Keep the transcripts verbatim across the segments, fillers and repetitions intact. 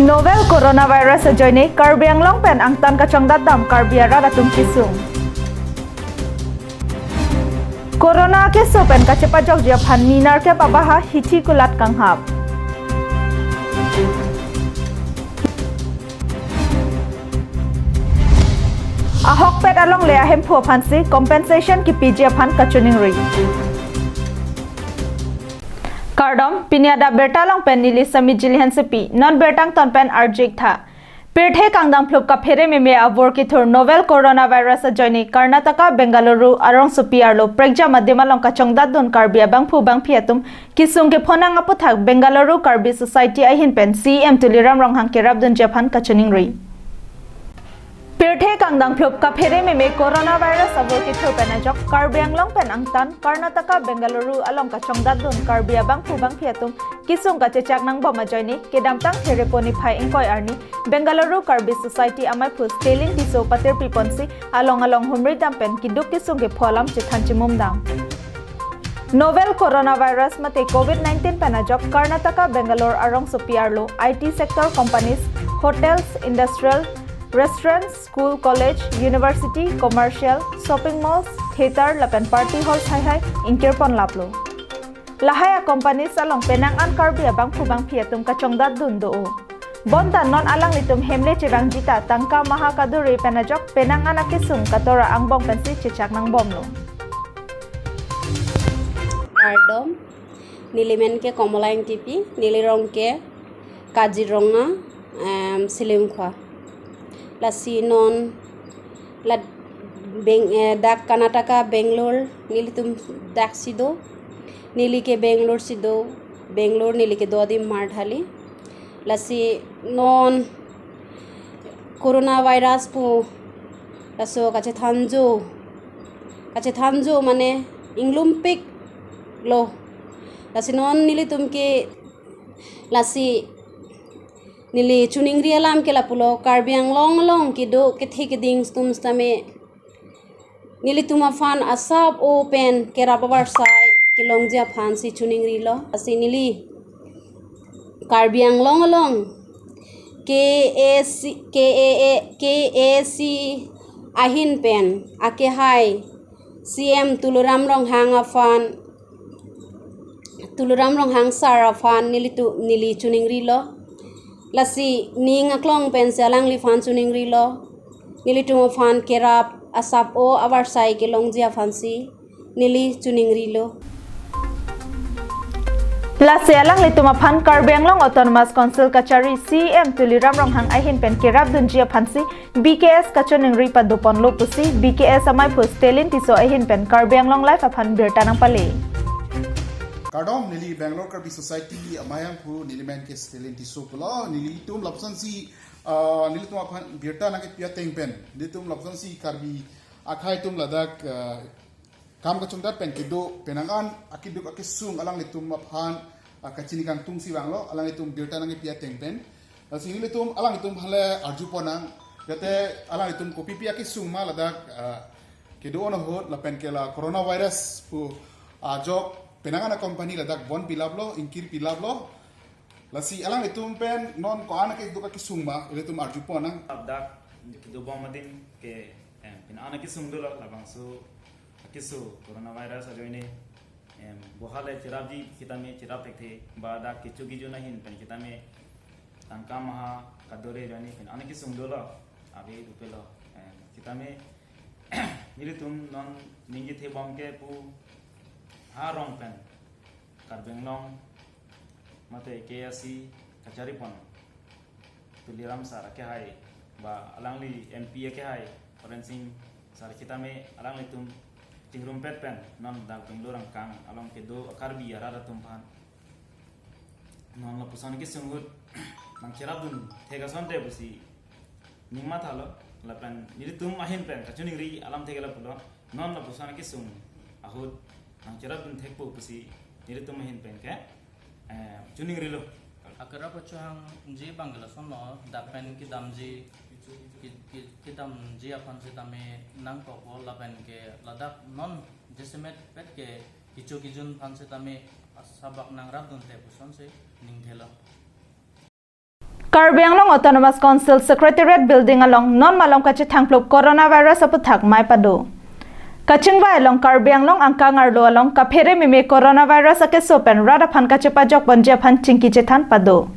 Novel coronavirus ajoine Karbi Anglong pen angtan kachongdatdam Karbi arat atum kesung. Corona keso pen kachepajokji aphan ni nerkep abaha hithi kulat kanghap. Ahokpet alongle ahemphu aphansi compensation kipiji aphan kachiningri. Kardom, pini adap birta along pen neli Sami Jili Hansepi, non birta angton pen arju-ik tha. Pirthe kangdang phlup kaphere meme avur kethur novel coronavirus ajoine Karnataka Bengaluru arongsopi arlo prekjam adim along kachongdatdun Karbi abangphu bangphi atum kesung kephonang aputhak Bengaluru Karbi Society ahin pen C E M Tuliram Ronghang kerapdunji aphan kachiningri. Pirthe kangdang phlup kaphere meme coronavirus avur kethur pen ajok Karbi Anglong pen angtan Karnataka Bengaluru along kachongdatdun Karbi abangphu bangphi atum kesung kachechak nangbom ajoine kedamtang Thereponi phai ingkoi arni Bengaluru Karbi Society amaiphu Stalin Tisso patirpi ponsi along along humri dam pen keduk kesung kepho alam chethan chimum dam. Novel coronavirus mate covid nineteen pen ajok Karnataka Bangalore arongsopi arlo I T sector companies, hotels, industrial, restaurants, school, college, university, commercial, shopping malls, theater lapen party halls haihai ingkirpon laplo. Lahai a companies along penang an Karbi abangphu bangphi atum kachongdatdun do-o. Bonta non alanglitum hemle chevangji ta tangka maha kadure pen ajok penang an akesung katora angbong pensi chechak nangbomlo. Kardom, neli men ke Komola Engtipi, neli rong ke Kaziranga, em, Silimkhwa. Lasi non la Beng-, eh, dak Karnataka Bangalore nelitum daksi do. Neli ke Bangalore si do, Bangalore neli kedo adim Marthali. Lasi non coronavirus pu laso kachethanjo, kachethanjo mane inglum-piklo. Lasi non nelitum ke lasi neli chiningri alam ke lapulo, Karbi Anglong along kedo kethe keding atum sitame nelitum aphan asap o pen kerap avarsai kelongji aphansi chiningrilo. Lasi neli Karbi Anglong along K A C, K A A, K A C ahin pen akehai C M Tuliram Ronghang aphan, Tuliram Ronghang sir aphan nelitu-, neli chiningrilo. Lasi ning aklong pensi alangliphan chiningrilo. Nelitum aphan kerap asap o avarsai kelongji aphansi neli chiningrilo. Lasi alanglitum aphan Karbi Anglong Autonomous Council kachari C M Tuliram Ronghang ahin pen kerapdunji aphansi B K S kachiningri padoponlo pusi B K S amaiphu Stalin Tisso ahin pen Karbi Anglong Live aphan birta nangpale. Kardom, neli Bangalore Karbi Society amei abangphu, neli men ke Stalin Tisso pulo, nelitum lapusonsi, ah, nelitum aphan birta nangkepi ateng pen, nelitum lapusonsi Karbi akhei atum ladak, ah, kam kachongdat pen kedo penang an akeduk akesung alanglitum aphan, ah, kachini kangtungsi vanglo, alanglitum birta nangkepi ateng pen. Lasi nelitum alanglitum aphan le arjuponang, jate alanglitum kopipi akesung ma ladak, ah, kedo-an ahut lapen ke la coronavirus pu ajok penang an a company ladak bon pilaplo, ingkir pilaplo. Lasi alanglitum pen non ko-an akeduk akesung ma, ilitum arjuponang. Ladak kedobom adim ke, em, penang an akesung dolo, labangso akeso coronavirus ajoine, em, bohale cherapji sitame cherap thekthe, ba dak kecho kejun ahin pen sitame tangka maha kadure ajoine penang an akesung dolo, ave dopelo, em, sitame nelitum non ningje thebom ke pu ha rong pen Karbi Anglong mate K A C kacharipon Tuliram sir akehai ba alangli M P akehai Horen Sing sir sitame alanglitum chingrumpet pen non dak Bangalore angkang along kedo Karbi arat atum aphan non lapuson kesung ahut nangcherapdun thek asonte pusi ning mathalo, lapen nelitum ahin pen kachiningri alam thek lapulo, non lapuson kesung ahut nangcherapdun thekpo pusi nelitum ahin pen ke, eh, chiningrilo. Akerap achohangji abang ke lasonlo, dak pen kedamji, ke-, ke-, kedamji aphan sitame nangkokpo lapen ke ladak non jasemet pet ke kecho kejun aphan sitame asabak nangrapdunte pusonsi ningthelo. Karbi Anglong Autonomous Council Secretariat Building along non malom kachethangplup coronavirus aputhak mei pado. Kachingvai along Karbi Anglong angkang arlo along kaphere meme coronavirus akeso pen rat aphan kachepajok ponji aphan chingki chethan pado.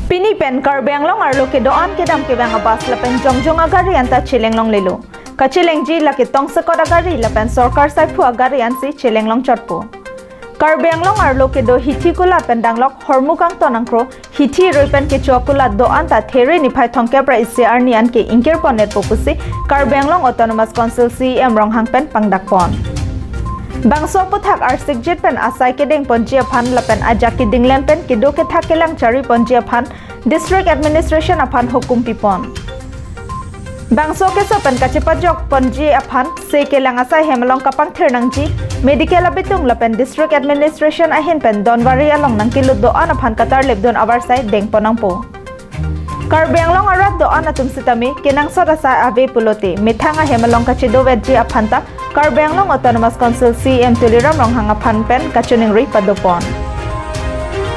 Pini pen Karbi Anglong arlo kedo-an kedam kevang abus lapen jongjong agari anta cheleng longlelo. Kachelengji lake tongsekot agari lapen sorkar saiphu agari ansi cheleng longchotpo. Karbi Anglong arlo kedo Hithi Kula pen danglok Hormu Kangton angkro Hithi rui pen kecho akulat do-an ta there niphai thomkep ra isi arni anke ingkir ponnetpo pusi Karbi Anglong Autonomous Council C E M Ronghang pen pangdakpon. Bangso aputhak arsikjit pen asai kedeng ponji aphan lapen ajak kedinglen pen kedo kethak kelang chari ponji aphan District Administration aphan hukum pipon. Bangso akeso pen kachepajok ponji aphan se kelang asai hem along kapangthir nangji, medical abitung lapen District Administration ahin pen donvari along nangkelut do-an aphan katarlipdun avarsai dengpon nangpo. Karbi Anglong arat do-an atum sitame kenangsot asai ave pulote methang ahem along kachedovetji aphan ta Karbi Anglong Autonomous Council C E M Tuliram Ronghang aphan pen kachiningri padopon.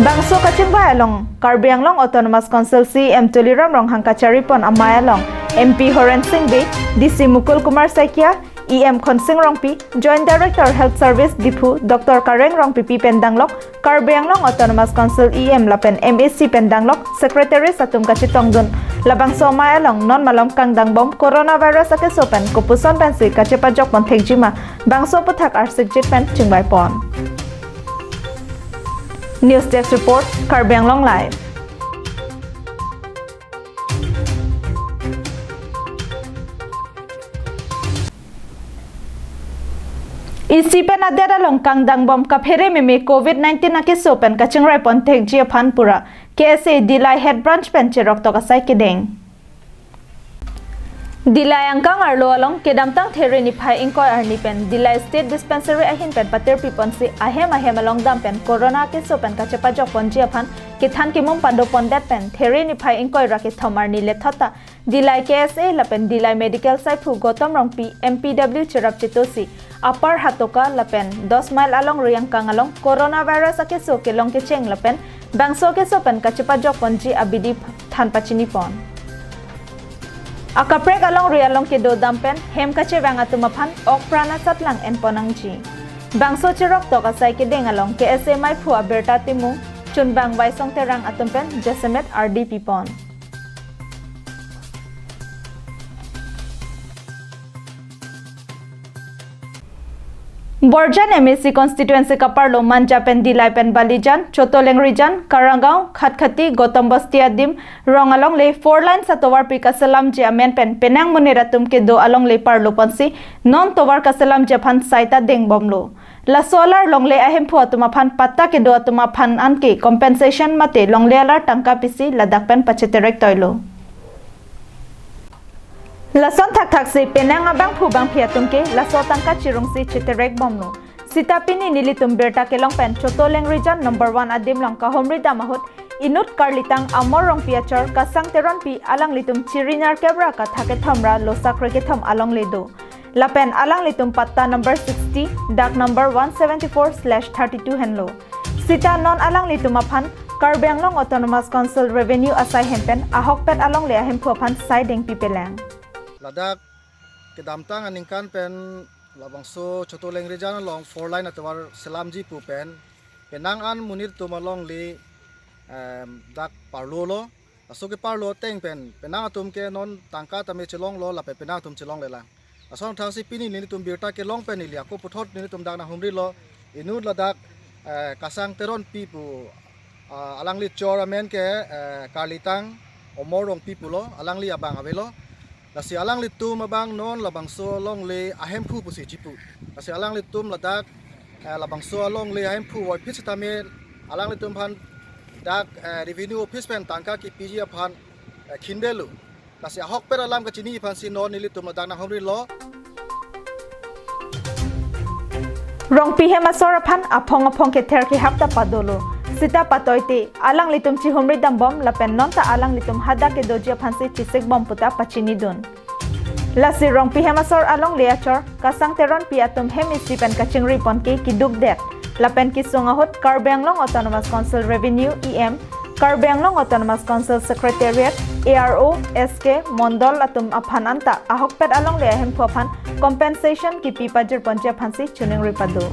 Bangso kachingvai along Karbi Anglong Autonomous Council C E M Tuliram Ronghang kacharipon amei along M P Horen Sing Bey, D C Mukul Kumar Saikia, E M Khonsing Rongpi, Joint Director Health Service Diphu Doctor Kareng Rongpipi pen danglok Karbi Anglong Autonomous Council E M lapen M A C pen danglok secretaries atum kachetongdun labangso amei along non malom kangdangbom coronavirus akeso pen kopuson pensi kachepajok ponthekjima bangso aputhak arsikjit pen chingvaipon. News Desk Report, Karbi Anglong Live. Isi pen adet along kangdangbom kaphere meme covid nineteen akeso pen kachingrai ponthekji aphan pura K S A Dillai Head Branch pen cheroktok asai kedeng. Dillai angkang arlo along kedamtang there niphai ingkoi arni pen Dillai State Dispensary ahin pen patirpiponsi ahem ahem along dam pen corona akeso pen kachepajok ponji aphan kethan kemum padopondet pen there niphai ingkoi ra kethom arni lethot ta Dillai K S A lapen Dillai Medical saiphu Gautam Rongpi M P W cherap chetosi Upper Hatoka lapen dos mile alongri angkang along coronavirus akeso kelong kecheng lapen bangso akeso pen kachepajok ponji abidi than pachinipon. Akaprek alongri along kedo dam pen hem kachevang atum aphan ok pran asatlang enpon nangji. Bangso cheroktok asai kedeng along K S A meiphu Abirta Timung, chunbang Vaisong Terang atum pen jasemet ardi pipon. Borjan M A C constituency kaparlo Manja pen Dillai pen Balijan, Choto Lengrijan, Karanggaon, Khatkhati, Gautam Basti adim rong alongle four lane atovarpi kaselamji amen pen penang monit atum kedo alongle parlo ponsi non tovar kaselamji aphan sai ta dengbomlo. Laso alar longle ahemphu atum aphan patta kedo atum aphan anke compensation mate longle alar tangka pisi ladak pen pacheterek toilo. Lason thakthak si penang abangphu bangphi atum ke laso tangka chirungsi cheterek bomlo. Sita pini nelitum birta kelong pen Choto Lengrijan number one adim along kahumri dam ahut inut karlitang Amor Rongpi achor Kasang Teronpi alanglitum chiri nerkep ra kathak kethom ra losak krekethom alongle do. Lapen alanglitum patta number sixty, dak number one seventy-four slash thirty-two henlo. Sita non alanglitum aphan Karbi Anglong Autonomous Council Revenue asai hem pen ahokpet alongle ahemphu aphan sai dengpi pelang. Ladak kedamtang aningkan pen labangso Choto Lengrijan along four lane atovar selamji pu pen penang an monit atum alongle, em, dak parlolo. Laso keparlo ateng pen penang atum ke non tangka tame chelonglo lapen penang atum chelonglelang. Lason thangsi pini nelitum birta kelong pen neli ako puthot nelitum dak nanghumrilo. Inut ladak, eh, Kasang Teronpi pu, ah, alangli chor amen ke, eh, karlitang Amor Rongpi pulo, alangli abang avelo. Lasi alanglitum abang non labangso alongle ahemphu pusi chipu. Lasi alanglitum ladak, eh, labangso alongle ahemphu voiphit sitame alanglitum aphan dak, eh, revenue office pen tangka kepiji aphan, eh, khindelo. Lasi ahokpet alam kachini aphansi non nelitum ladak nanghumrilo. Rongpi hem asor aphan aphong aphong kether kehap ta padolo. Sita patoite alanglitum chihumri dambom lapen nonta alanglitum hadak kedoji aphansi chisikbom puta pachinidun. Lasi Rongpi hem asor alongle achor Kasang Teronpi atum hem isi pen kachingri ponke kidukdet. Lapen kesung ahut Karbi Anglong Autonomous Council Revenue E M Karbi Anglong Autonomous Council Secretariat, A R O, S K, Mondol atum aphan anta ahokpet alongle ahemphu aphan compensation kipi pajirponji aphansi choningri pado.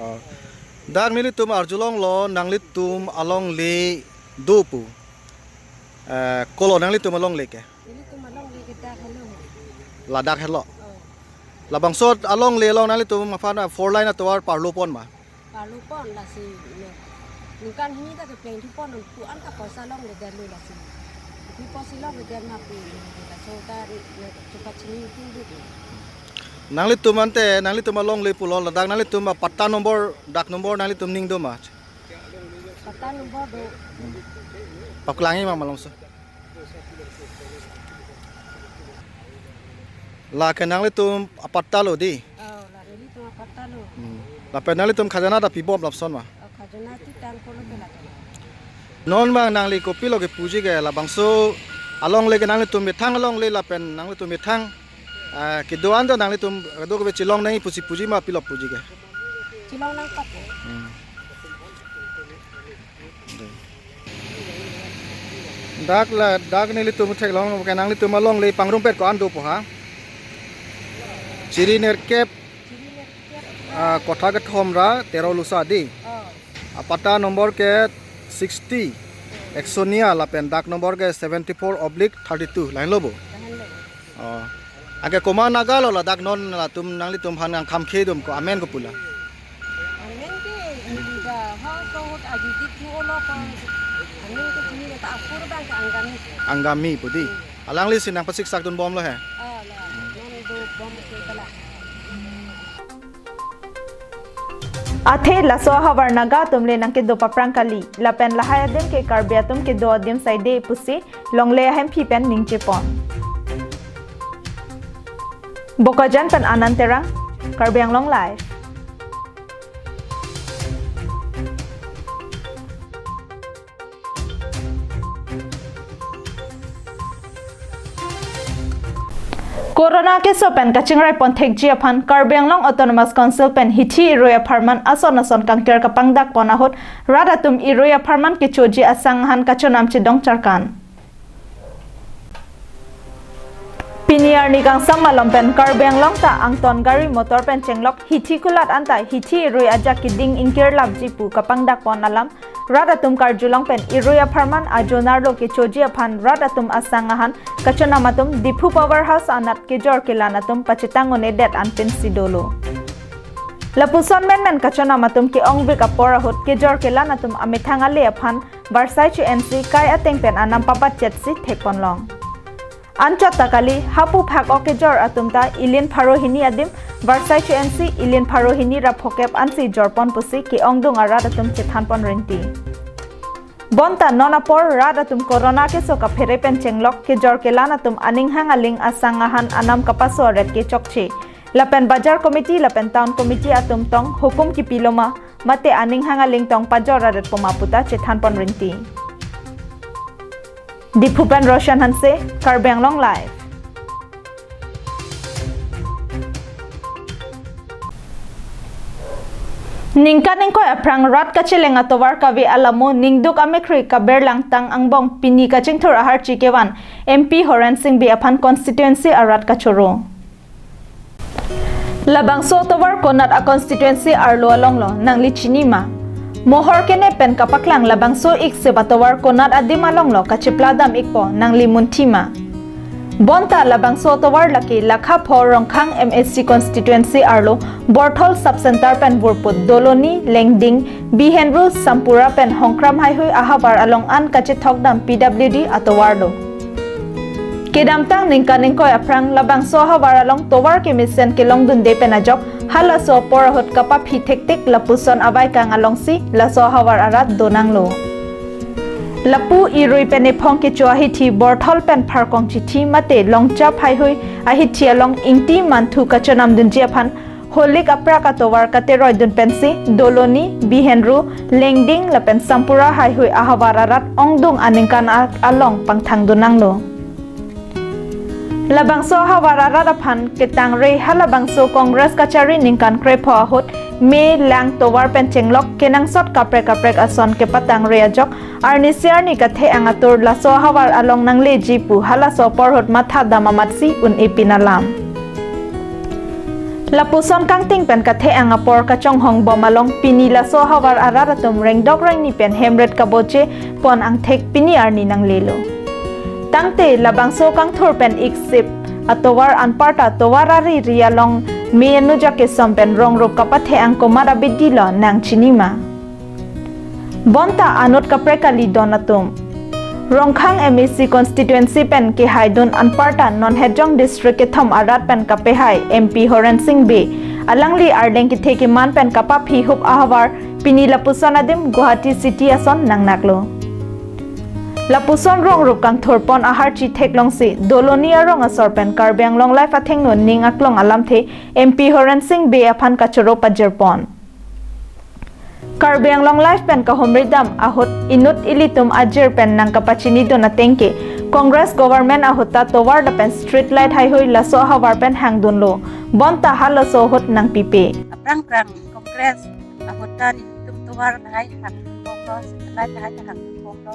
Oh. Dak nelitum arjulonglo, nanglitum alongle do pu. Eh, kolo nanglitum alongle ke? Nelitum alongle ke dak helo. Ladak helo. Oh. Labangso alongle along nanglitum aphan, ah, four lane atovar parlopon ma? Parlopon lasi, ne, ningkan hini ta kepleng thupon, tu anta poisa longledetlo lasi. Pi poisa longledet ma pu, laso ta, ne, cepat sini tinggi. Nanglitum ante, nanglitum alongle pulo, ladak nanglitum apatta nombor, dak nombor nanglitum ning do ma? Patta nombor do. Paklangji ma malomso. Lake nanglitum apatta lo di. Oh, lake nelitum apatta lo. Hmm. Lapen nanglitum khajana ta pibom lapuson ma? Oh, khajana ti tang kolo ke lake. Non bang nangli kopilo kepuji ke, labangso alongle ke nanglitum methang alongle lapen nanglitum methang, ah, kedo-an ta nanglitum kedo kave chelong nangji pusi puji ma, pilo puji ke? Chelong nangkok. Hmm. Dak la, dak nelitum theklong ke nanglitum alongle pangrumpet ko-an do pu ha? Chiri nerkep, ah, kotha kethom ra tero lusa di. Oh. Apatta nombor ke sixty, Eksonia lapen dak nombor ke seventy-four oblique thirty-two. Lahenlo bo? Lahenlo. Oh. Anke komat anaga lo ladak non latum nanglitum aphan nangkhamkhe dum ko, amen ko pu la? Amen ke, neli ta ha so hot aji dik tu olo ko. Amen ke chini ta akur bang ke Anggami. Anggami pu di. Hmm. Alanglisi nangpasiksak dunbomlo he? Ah, la. Non dobom ke pala. Athe laso ahavar Naga atum le nangkedo paprang kali, lapen lahai adim ke Karbi atum kedo adim saide pusi longle ahemphi pen ningjepon. Bokajan pen Anand Terang, Karbi Anglong Live. Corona keso pen kachingrai ponthekji aphan Karbi Anglong Autonomous Council pen hithi irui apharman ason ason kangtir kapangdak pon ahut rat atum irui apharman kechoji asang ahan kachonam chedong charkan. Pini arni kangsam malom pen Karbi Anglong ta angton gari motor pen chenglok hithi kulat anta hithi irui ajak keding ingkir lapji pu kapangdak pon alam rat atum karjulong pen irui apharman ajonar lo kechoji aphan rat atum asang ahan kachonam atum Diphu Power House anat kejor kelan atum pachetang un-edet anpinsi dolo. Lapuson menmen kachonam atum ke-ongvik apor ahut kejor kelan atum amethang ale aphan varsai chu-ensi kai ateng pen anam papatchetsi thekponlong. Anchot ta kali, hapu phak-ok kejor atum ta ilin pharo hini adim varsai chu-ensi ilin pharo hini ra phokep ansi jorpon pusi ke-ongdung arat atum chethanpon rinti. Bonta non apor rat atum corona keso kaphere pen chenglok kejor kelan atum aning hang aling asang ahan anam kapaso aret ke chokche. Lapen Bazar Committee lapen Town Committee atum tong hukum kipiloma, mate aning hang aling tong pajor aret poma puta chethanpon rinti. Diphu pen Roshan Hanse, Karbi Anglong Live. Ningkan ingkoi aphrang rat kacheleng atovar kave alamo ningduk amekhri kaberlang tang angbong pini kachingthur aharchi kevan M P Horen Sing Bey aphan constituency arat kachoro. Labangso atovar konat a constituency arlo alonglo nangli chinima? Mohor kene pen kapaklang labangso ik sep atovar konat adim alonglo kachepla dam ikpo nangli munthima? Bonta labangso atovar lake lakha pho Rongkhang M A C constituency arlo Borthol sub center pen vurput Doloni, Lengding, Bihenru, Sampura pen Hongkram haihui ahavar along an kachethok dam P W D atovar do. Kedamtang ningkan ingkoi aphrang labangso ahavar along tovar kemesen kelong dunde pen ajok halaso apor ahut kapaphi thektik lapuson avaikang alongsi laso ahavar arat donanglo. Lapu irui pen ephong kecho ahithi Borthol pen Pharkong chithi mate Longchap haihui ahithi along ingti manthu kachonam dunji aphan holik aprak atovar kateroi dun pensi Doloni, Bihenru, Lengding lapen Sampura haihui ahavar arat ongdung aningkan a-, along pangthang dunanglo. Labangso ahavar arat aphan ketangre halabangso Congress kachari ningkan krepho ahut me lang tovar pen chenglok kenangsot kaprek kaprek ason kepatangre ajok arnisi arni kathe-ang atur laso ahavar along nangleji pu halaso apor ahut matha dam amatsi un-e pin alam. Lapuson kangting pen kathe-ang apor kachonghong bom along pini laso ahavar arat atum rengdok rengni pen hemret kaboche pon angthek pini arni nanglelo. Tangte labangso kangthur pen iksip atovar anparta tovar ari ri along me anujak kesom pen rongrup kapathe-ang komat abidi lo nangchinima. Bonta anut kaprek kali don atum. Rongkhang M A C constituency pen kehaidun anparta non Hejong district kethom arat pen kapehai M P Horen Sing Bey alangli arleng kethe keman pen kapaphi hup ahavar pini lapuson adim Guwahati city ason nangnaklo. Lapuson rongrup kangthur pon aharchi theklongsi Doloni arong asor pen Karbi Anglong Live athengno ning aklong alamthe M P Horen Sing Bey aphan kachoro pajir pon. Karbi Anglong Live pen kahumri dam ahut inut ilitum ajir pen nangkapachinidun atengke Congress government ahut ta tovar lapen street light haihui laso ahavar pen hangdunlo. Bonta halaso ahut nangpipe. Aphrang phrang Congress ahut ta nelitum tovar lahai hangdunbomlo, street light lahai hangdunbomlo.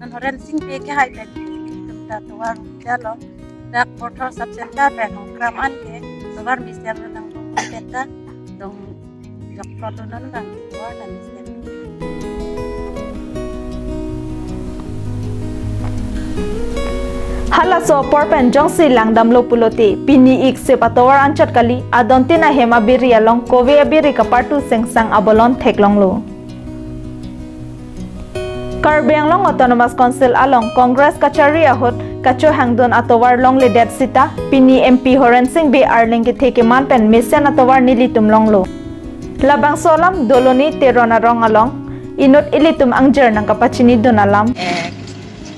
Non Horen Sing Bey kehai pen nelitum ta tovar jalo. Dak Porthor sub center pen Hongkram an ke tovar mesen nang peta dong jok plot lo non bang tovar ta mesen. Halaso apor pen jongsi langdamlo pulote pini iksip atovar anchot kali adontin ahem abiri along kove abiri kapartu sengsang abolon theklonglo. Karbi Anglong Autonomous Council along Congress kachari ahut kachohangdun atovar longledet sita pini M P Horen Sing Bey arleng kethe keman pen mesen atovar nelitum longlo. Labangso alam Doloni Teron arong along inut ilitum angjir nangkapachinidun alam. Eh,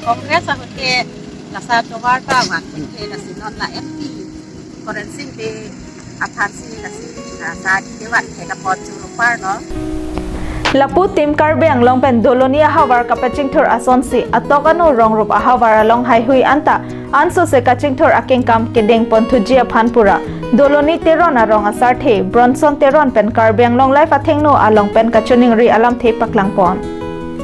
Congress ahut ke lasa tovar ta van ke lasi non la M P Horen Sing Bey aphansi lasi lasa kevan ke kapot churu parlo. Lapu Team Karbi Anglong pen Doloni ahavar kapachingthur asonsi atok anu rongrup ahavar along haihui anta ansose kachingthur akengkam kedeng ponthuji aphan pura Doloni Teron arong asarthe Bronson Teron pen Karbi Anglong Live athengno along pen kachiningri alamthe paklang pon.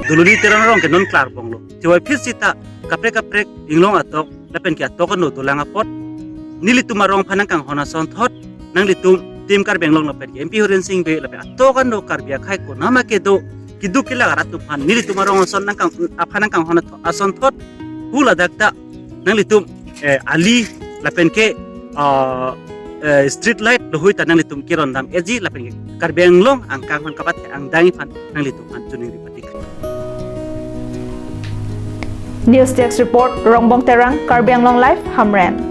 Doloni Teron arong ke non klar bonglo. Chiwai phit sita kaprek kaprek inglong atok lapen ke atok ano dolang apot nelitum arong aphan nangkanghon asonthot nanglitum Team Karbi Anglong lapen ke M P Horen Sing Bey lapen atok ano Karbi akhai konama kedo keduk kelak arat atum aphan nelitum arong ason nangkang aphan nangkanghon ato- asonthot hu ladak ta nanglitum eh, ali lapen ke ah, eh, street light lohui ta nanglitum kerondam eji lapen ke Karbi Anglong angkang aphan kapathe-ang dang aphan nanglitum aphan chiningri patik. News Desk Report, Rongbong Terang, Karbi Anglong Live, Hamren.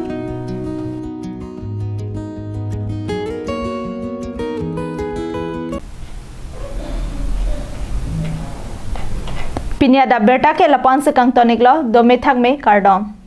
Pini adap abirta ke lapu-ansi kangtoniklo, dome thakme, kardom.